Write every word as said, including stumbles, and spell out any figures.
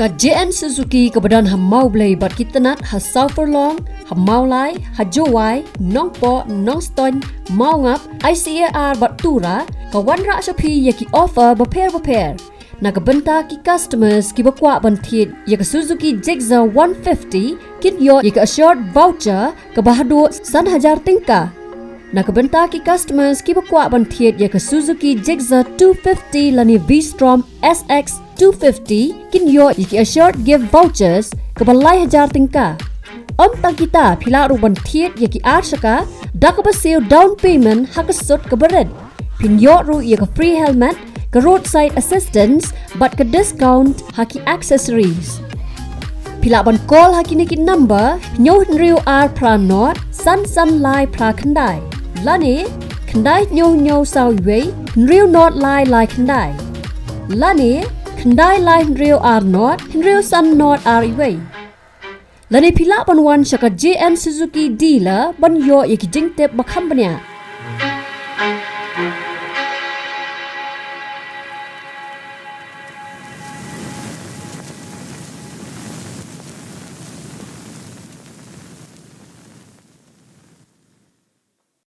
Ka J N Suzuki kaba don ha Mawblei bad ki tnat ha Sawfurlong, ha Mawlai, ha Jowai, Nongpoh, Nongstoiñ, Mawngap, I C A R bad Tura, ka wanrah sha phi ïa ki offer bapher bapher. Na ka bynta ki customers kiba kwah ban thied ïa ka Suzuki Gixxer one fifty, kin ïoh ïa ka assured voucher kaba haduh san hajar tyngka. Na ka bynta ki customers kiba kwah ban thied ïa ka Suzuki Gixxer two fifty lane V-Strom S X two fifty, kin ïoh ïa ki assured gift vouchers kaba lai hajar tyngka. Ym tang kita, phi lah ruh ban thied ïa ki ar shaka da kaba siew down payment ha ka sut kaba rit. Phin ïoh ruh ïa ka free helmet, ka roadside assistance bad ka discount ha ki accessories. Phi lah ban call ha kine ki number: hynñiew hynriew ar phra nod san san lai phra khyndai, lane khyndai hynñiew hynñiew saw wei hynriew nod lai lai khyndai, lane khyndai lai hynriew ar nod hynriew san nod ar wei. Lane phi lah ban wan sha ka J N Suzuki dealer ban ïoh ïa ki jingtip ba kham bniah.